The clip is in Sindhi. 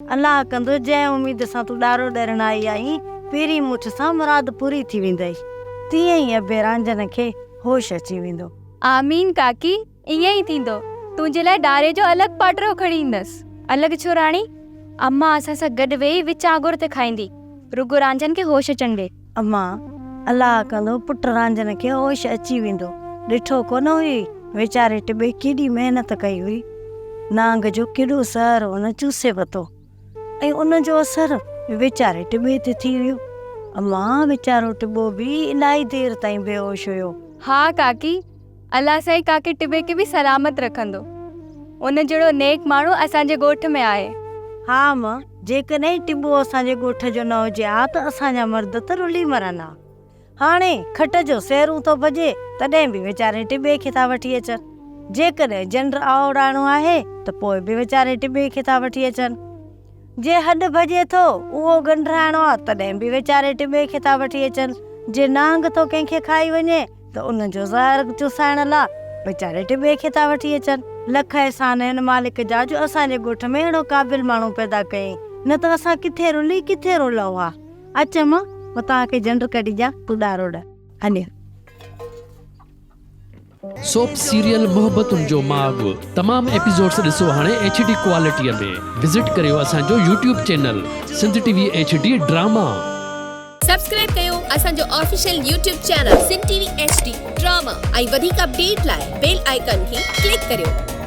الله ڪندو جنهن اميد سان تون ڏارو ڏرڻ آئي آهين، پهرين مٺ سان مراد پوري ٿي ويندئي. تيئن ئي ابي رانجهن کي هوش اچي ويندو. آمين ڪاڪي، ائين ئي ٿيندو. تنهنجي لاء ڏاري جو الڳ پاٽرو کڻي ايندس. الڳ ڇو راڻي؟ امان اسان سان گڏ ويهي وچ آڱر تي کائيندي. رڳو رانجهن کي هوش اچڻ ڏي. امان، الله ڪندو پٽ رانجهن کي هوش اچي ويندو. ڏٺو ڪونه هئي، ويچاري ٽٻي ڪيڏي محنت ڪئي هئي. نانگ جو ڪيڏو زهر هن چوسي ورتو ۽ ان جو اثر ويچاري ٽٻي تي ٿي ويو. امان، ويچارو ٽٻو به الاهي دير تائين بيهوش هيو. ها ڪاڪي، الله سائين ڪاڪي ٽٻي کي به سلامت رکندو. ان جهڙو نيڪ ماڻهو اسان جي ڳوٺ ۾ آهي. ها امان، جيڪڏهن ٽٻو اسان جي ڳوٺ جو نه هجي ها ته اسان جا مرد ته رلي مرن ها. هاڻي کٽ جو سيرون ٿو ڀڄي تڏهن به ويچاري ٽٻي کي ٿا وٺي اچن. جيڪڏهن جنڊ آئوڙائڻو آهي ته پوء به ويچاري ٽٻي کي ٿا وٺي اچن. جي هڏ ڀڄي ٿو اهو ڳنڍرائڻو آ تڏهن به ويچاري ٽٻي کي ٿا وٺي اچن. جي نانگ ٿو ڪنهن کي کائي وڃي ته ان جو زهر چوسائڻ لا ويچاري ٽٻي کي ٿا وٺي اچن. لک احسان آهن مالڪ جا جو اسان جي ڳوٺ ۾ اهڙو قابل ماڻهو پيدا ڪيائين نه ته اسان ڪٿي رلي ڪٿي رولئون ها. اچ امان مان توهان کي جنڊ ڪڍي ڏيان تون ڏاروڙ هليو. سوپ سيريل محبتن جو ماڳ تمام ايپيسوڊس ڏسو هاڻي ايڇ ڊي ڪوالٽي ۾ وزٽ ڪريو اسان جو YouTube channel Sindh T V H D drama. Subscribe ڪيو اسان جو official YouTube channel Sindh T V H D drama ۽ وڌيڪ اپڊيٽ لاء بيل آئيڪان کي ڪلڪ ڪريو.